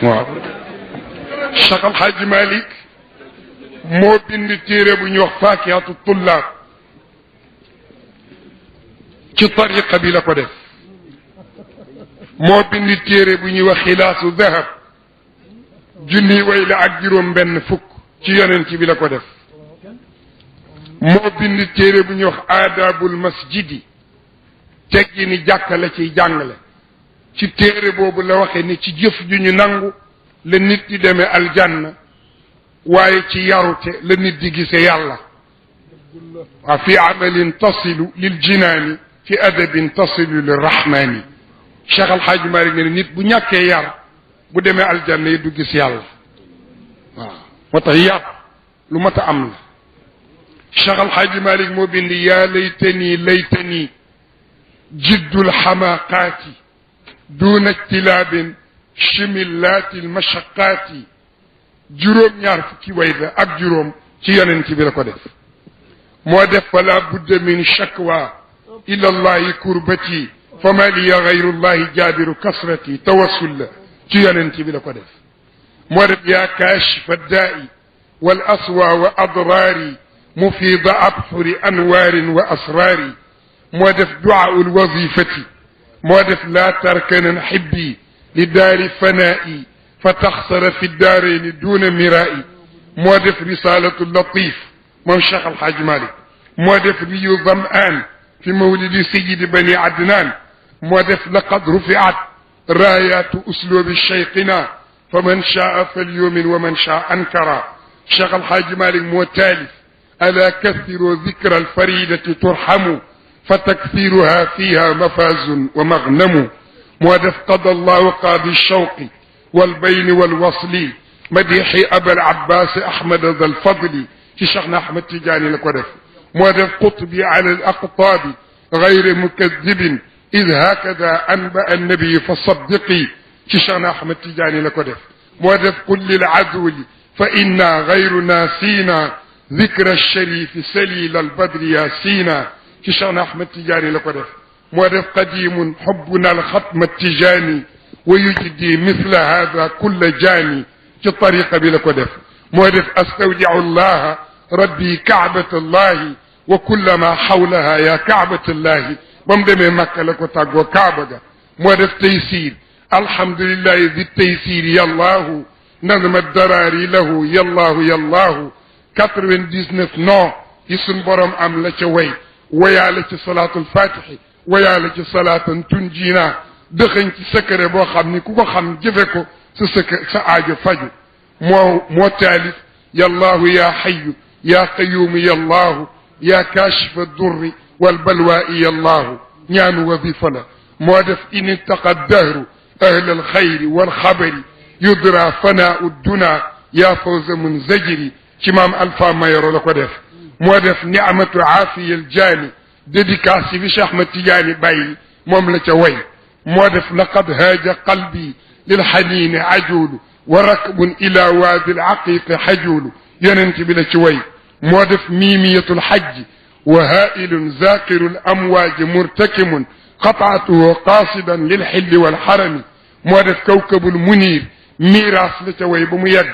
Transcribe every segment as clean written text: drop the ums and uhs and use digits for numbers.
waaw Cheikh Al Hadj Malick moo bind téere bu ñuy wax Faakihatu Tullaab ci tariqa bi la ko def moo bind téere bu ñuy wax Xilaasu Dahab junni way la ak juróom benn fukk ci yonent bi la ko def moo bind téere bu ñuy wax Aadaabul Masjidi teggi ni jàkka la ciy jàngale ci téere boobu la waxee ni ci jëf ju ñu nangu la nit di demee aljanna waaye ci yarute la nit di gise yàlla wa fi amalin tasilu lil jinaani fi adabin tasilu lir rahmani Cheikh Al Hadj Malick ne nit bu ñàkkee yar bu demee aljanna yi du gis yàlla waaw moo tax yar lu mat a am la Cheikh Al Hadj Malick moo bind yaa laytani jiddul xamaaqaati duuna ijtilaabin chimillaati almashaqaati juróom-ñaar fukki way la ak juróom ci yonent bi la ko def moo def fala budda min shakwa ila allahi kurbati fama liya gayru llahi jaabiru kasrati tawassul la ci yonent bi la ko def moo def yaa kaashifa daa'i wal aswa wa adraari mufida abxuri anwaarin wa asraari moo def du'aa'ul wazifati moo def laa tarkanan xibbi li daari fanaa'i fa taxsara fi daarayni duuna miraa'i moo def risalatu latif moom Cheikh Al Hadj Malick moo def riyu zam'aan fi mawlidi sayyidi bani adnaan moo def laqad rufi'at raayaatu uslubi cheikhina fa man shaa falyumin wa man shaa ankara Cheikh Al Hadj Malick moo taalif alaa kathiru dikra alfaridati turhamu fa takfiruha fiha mafazun wa magnamu moo def qada allahu qaadi shawqi walbayni walwasli madixi abal abbas ahmad zal fadli ci Cheikh na Ahmad Tidiane la ko def moo def qutbi ala al aqtaabi gayre mukadibin id hakada anba annabi fa saddiqi ci Cheikh na Ahmad Tidiane la ko def moo def qul lil aduli fa inna gayru nasina dikra alsharifi salil albadri yasina ci Cheikh na Ahmad Tidiane la ko def moo def qadimun xubbuna alxatma tijani wa yujdi mithla hada kulla jaani ci tariqa bi la ko def moo def astawdiu llaha rabbi kaabata llahi wa kulla ma xawlaha ya kaabata llahi ba mu demee Makka la ko tàggoo Kaaba ga moo def taysir alhamdulillahi di taysir yallahu nadma daraari lahu yallahu yallahu 99 non yi suñ borom am la ca way wayaale ci salaatul fatihi wayaale ci salaatan tunjina dëxëñ ci secret boo xam ni ku ko xam jëfe ko sa aajo faju moo taalif yallahu ya xayu ya qayumu yallahu ya kaashifa durri walbalwaa'i yallahu ñaanu wasifa la moo def in ittaqa dahru ahla alxayri walxabari yudra fanaau duna ya fawza munzajiri ci maam Alpha Mayoro la ko def moo def ni'matu aafiya aljaani dédicace bi Cheikh Ahmad Tidiane bàyyi moom la ca way moo def laqad haaja qalbi lilxaniini ajuulu wa rakbun ila waadi alaqiqi xajuulu yonent bi la ci way moo def miimiyatu lxajji wa haailun zaqiru lamwaaji murtakimun qataatuhu qaasidan lilxilli walxarami moo def kawkabul muniir miiraas la ca way ba mu yegg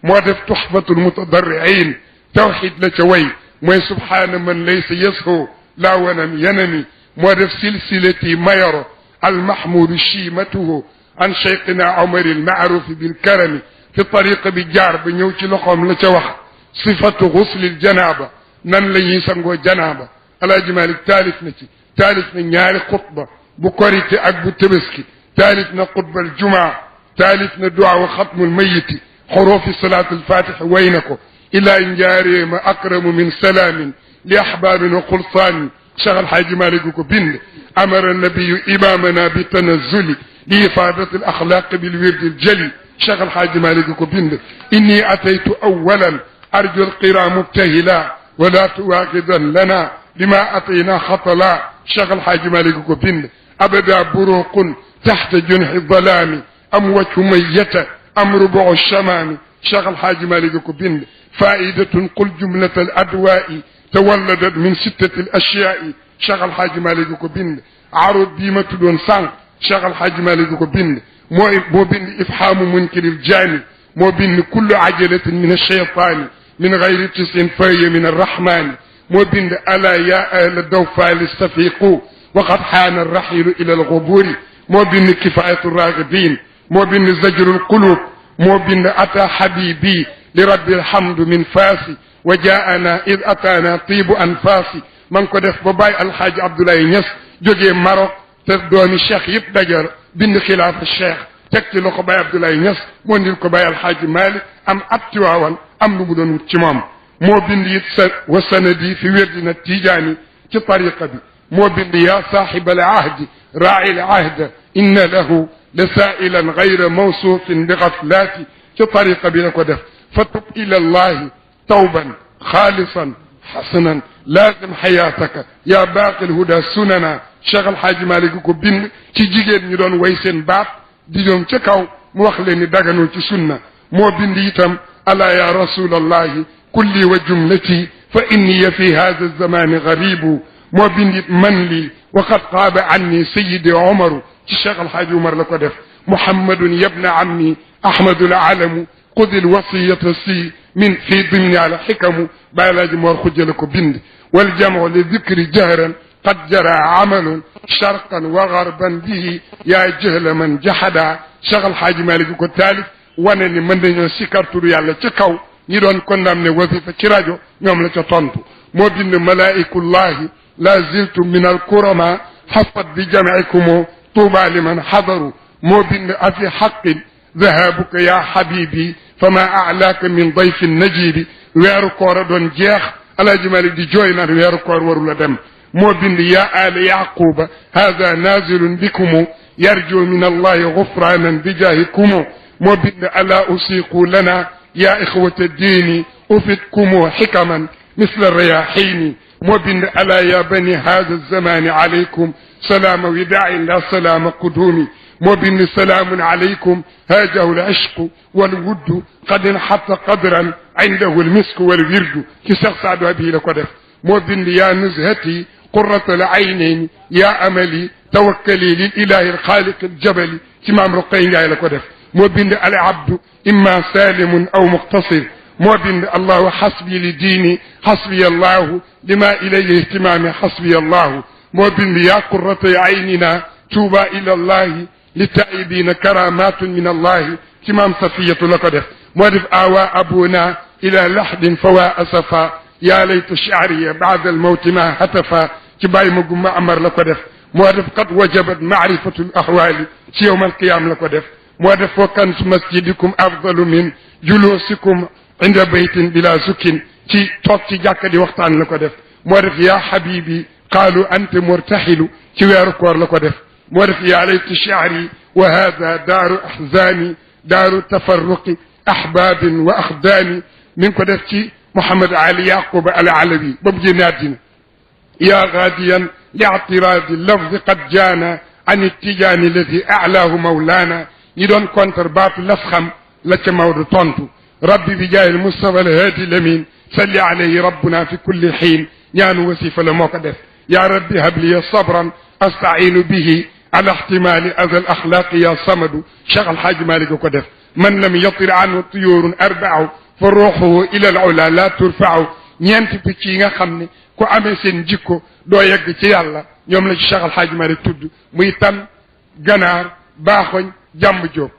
moo def tuxfatul mutadarriin tawxid la ca way mooy subhaana man laysa yasho laa wanam yanami moo def silsilati mayoro almahmudu chiimatuhu an cheikhina omar almaarufi bilkarami fi tariqa bi jaar ba ñëw ci loxoom la ca wax sifatu guslil janaaba nan la ñuy sangoo janaaba alaaji Malik taalif na ci taalif na ñaari xutba bu korite ak bu tëbaski taalif na xutbal jumaa taalif na duwaa xatmul mayiti xurufi salaatul fatixi way na ko ilaa njaareema akramu min salaamin li ahbaabin wa xulsaani Cheikh Al Hadj Malick ko bind amara nabiyu imaamana bi tanazzuli li ifaadati al axlaaq bil wirdi al jali Cheikh Al Hadj Malick ko bind inni ataytu awalan arju alqira mubtahila wala tuwaaqidan lana bima atayna xatala Cheikh Al Hadj Malick ko bind abada buruqun taxta junxi dalaami am wajhu mayyata am rubu shamaami Cheikh Al Hadj Malick ko bind faidatun qul jumlata al adwaa'i tawalladat min sittati al ashyaa'i Cheikh Al Hadj Malick ko bind arud bii ma tuddoon sànq Cheikh Al Hadj Malick ko bind moo bind ifhaamu munkiril jaani moo bind kullu ajalatin min alcheytaani min gayri tisin fahiya min arrahmani moo bind ala ya ahla dawfaali stafiqu waqad xaana arraxilu ila alxuburi moo bind kifayatu ragibin moo bind zajru lqulub moo bind ata habibi li rabbi alhamdu min faasi wa jaana id ataana tiibu anfaasi ma ngi ko def ba bàyyi alxaaji Abdoulaye Niass jógee Maroc te doomi cheikh yëpp dajar bind xilaafa cheikh teg ci loxo Baye Abdoulaye Niass moo ndil ko Baye alxaaji Malick am at Tiwaawan am lu mu doon wut ci moom moo bind it wa sanadi fi wérdina tijaani ci tariqa bi moo bind yaa saaxiba al ahdi raaci al ahda inna lahu la saailan gayra mawsuufin bi gaflaati ci tariqa bi la ko def fa tub ila allahi tawban xaalisan xasanan laazim xayaataka yaa baaqi lhuda sunana Cheikh alxaaji Malick ko bind ci jigéen ñi doon way seen baat di ñoom ca kaw mu wax leen ni daganul ci sunna moo bind itam ala ya rasul allahi kulli wa jumlati fa inni fi hada alzamani garibu moo bind it man lii wa qad qaaba anni sayidi omaru ci Cheikh alxaaji Umar la ko def muhammadun yabna ammi ahmadu alaalamu xudi alwasiyata si min fi dimni ala xikamu bàyyi laaji moor xujjale ko bind waljamu li dicri jahran qad jara amalun sharqan wa garban bihi yaa jahla man jahada Cheikh alxaaji Malick ko taalif wane ni mën nañoo sikar turu yàlla ci kaw ñi doon condamné wasifa ci rajo ñoom la ca tontu moo bind malaikullahi la ziltu min alkurama xafat bi jamcikum tuuba liman xadaru moo bind afi xaqin dahabuka ya xabibi fama alaaka min dayfi najibi weeru koor a doon jeex alaaji Malick di jooy naan weeru koor waru la dem moo bind ya ala yaquba hada nazilun bikumu yarju min allahi gufranan bijahikumu moo bind ala usiqu lana ya ixwata diini ufidkumu xikaman misla rayaxiini moo bind ala ya bani hada zamani alaykum salaama widain la salaama qudumi moo bind salaamun alaykum haajahu lishqu walwuddu qad inxata qadran indahu almisku walwirdu ci Cheikh Saadu Abi la ko def moo bind ya nuzhati qurrata alaynayn ya amali tawakkali lil ilahi alxaaliq aljabali ci maam Roqay Njaay la ko def moo bind al abdu imma salimun aw muqtasir moo bind allahu xasbi li diini xasbiya allahu lima ilayhi ihtimaami xasbiya allahu moo bind yaa qurratay aynina tuuba ila allahi li taibina karamatun min allahi ci maam safiyatu la ko def moo def awa abuna ila lahdin fawa asafa yaa layta shaariya baada almawti ma hatafa ci bàyyi ma gumma amar la ko def moo def qad wajabat maarifatu alahwali ci yowm alqiyama la ko def moo def wa kanzu masjidikum afdalu min julusikum inda baytin bila sukkin ci toog ci jàkka di waxtaan la ko def moo def yaa habibi qaalu anta murtaxilu ci weeru koor la ko def moo def yaa layta shaari wa hada daaru ahzani daaru tafarruqi ahbabin wa axdaani mi ngi ko def ci Mouhamad Ali Yaquba al Alawi ba mu génne àddina yaa gaadiyan li i'tiraadi lafzi qad jaana an ittijaani alladi alaahu mawlaana ñi doon contre baatu laf xam la ca Maodo tontu rabbi bi jaayil Mustafa al haadi lamin salli alayhi rabbuna fi kulli xiin ñaanu wasifa la moo ko def yaa rabbi habliya sabran astainu bihi ala ihtimali ada al axlaaqi ya samadu Cheikh alhaaji Malick ko def man lam yatir anhu tuyurun arbau fa ruuxuhu ila al ula la turfau ñeenti picc yi nga xam ne ku amee seen jikko doo yegg ci yàlla ñoom la ci Cheikh alhaaji Malick tudd muy tan ganaar baaxoñ jàmb jóob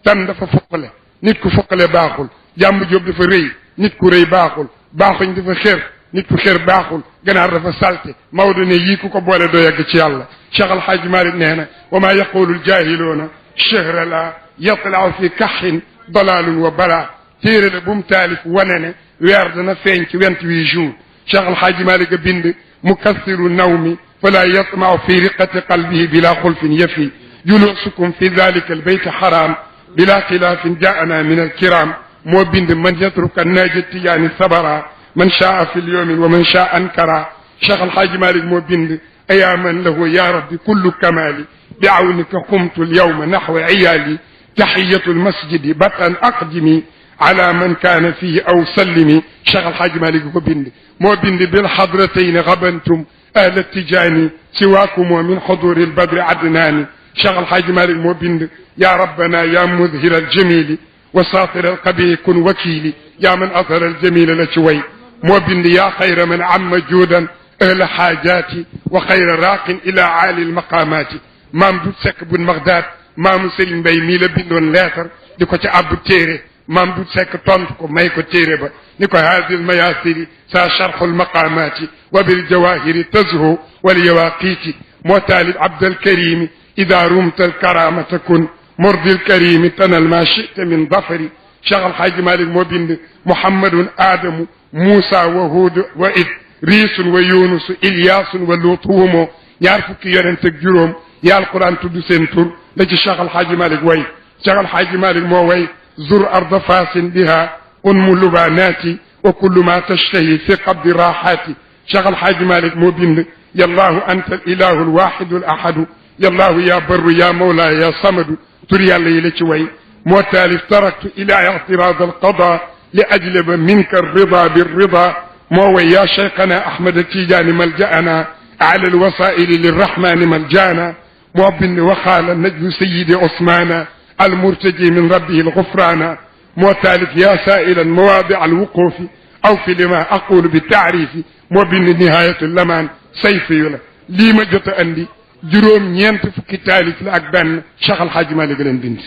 tan dafa foqale nit ku foqale baaxul jàmb jóob dafa rëy nit ku rëy baaxul baaxoñ dafa xër nit ku xër baaxul ganaar dafa salte Maodo ne yii ku ko boole doo yegg ci yàlla Cheikh alhaaji Malick nee na wa maa yaqulu aljahiluuna chehra la yatlaaw fi kaxin dalalun wa bala téere la bu mu taalif wane ne weer dana feeñ ci 28 jours Cheikh alhaaji Malick a bind mukassiru nawmi fala yatmau fi riqati qalbihi bila xulfin yafi julusukum fi dalika albayt haram bila xilaafin jaana min alkiram moo bind man yatruka naaja tijaani sabara man shaa fi lyawmin wa man shaa ankara Cheikh alhaaji Malick moo bind ayaa man lahu ya rabbi kullu kamali bi awnika qumtu alyawma naxwa iyaali taxiyatu almasjidi batan aqdimi ala man kaana fihi aw sallimi Cheikh alhaaji Malick ko bind moo bind bilxadratayni gabantum ahla tijaani siwaakum min xuduri albadri adnaani Cheikh Alhaaji Malick moo bind ya rabbana ya mudhira aljamili wa satira alqabihi kun wakili ya man athara aljamila la ci way moo bind ya xayra man amma juudan ahla xaajaati wa xayra raaqin ila aali almaqaamaati maam du sekk bun Magdaad maamu Serigne Mbaye mii la bindoon leetar di ko ca abbu téere maam du sekk tontu ko may ko téere ba ni ko haadi lmayasiri sa charxu almaqaamaati wa biljawahiri tazhu walyawaqiiti moo taalib abdalkarimi ida rumta alkaramata kun mordi alkarimi tanal ma chita min dafari Cheikh Alhaaji Malick moo bind muhammadun aadamu muusa wa huud wa idrisun wa yunusu ilyasun wa luutu wumoo ñaar fukki yonent ak juróom ya alquran tudd seen tur la ci Cheikh Alhaaji Malick way Cheikh Alhaaji Malick moo way zur arda fasin biha unmu lubanati wa kullu ma tashtahi fi qabdi rahati Cheikh Alhaaji Malick moo bind yallahu anta alilahu alwahidu alahadu yallahu ya barru ya mawla ya samadu tur yàlla yi la ci way moo taalif taraktu ila i'tirad alqada li ajlaba minka alrida birrida moo way ya cheikhana ahmad tijaani maljaana ala alwasaili lirrahmani maljana moo bind waxaala najlu sayidi osmana المرتجي من ربه الغفران moo taalif يا سائلا مواضع الوقوف أو في لما أقول بالتعريف moo bind نهاية اللمان sayfi yu la lii ma jot a andi juróom ñeent fukki taalif la ak benn Cheikh Alhaaji Malick leen bind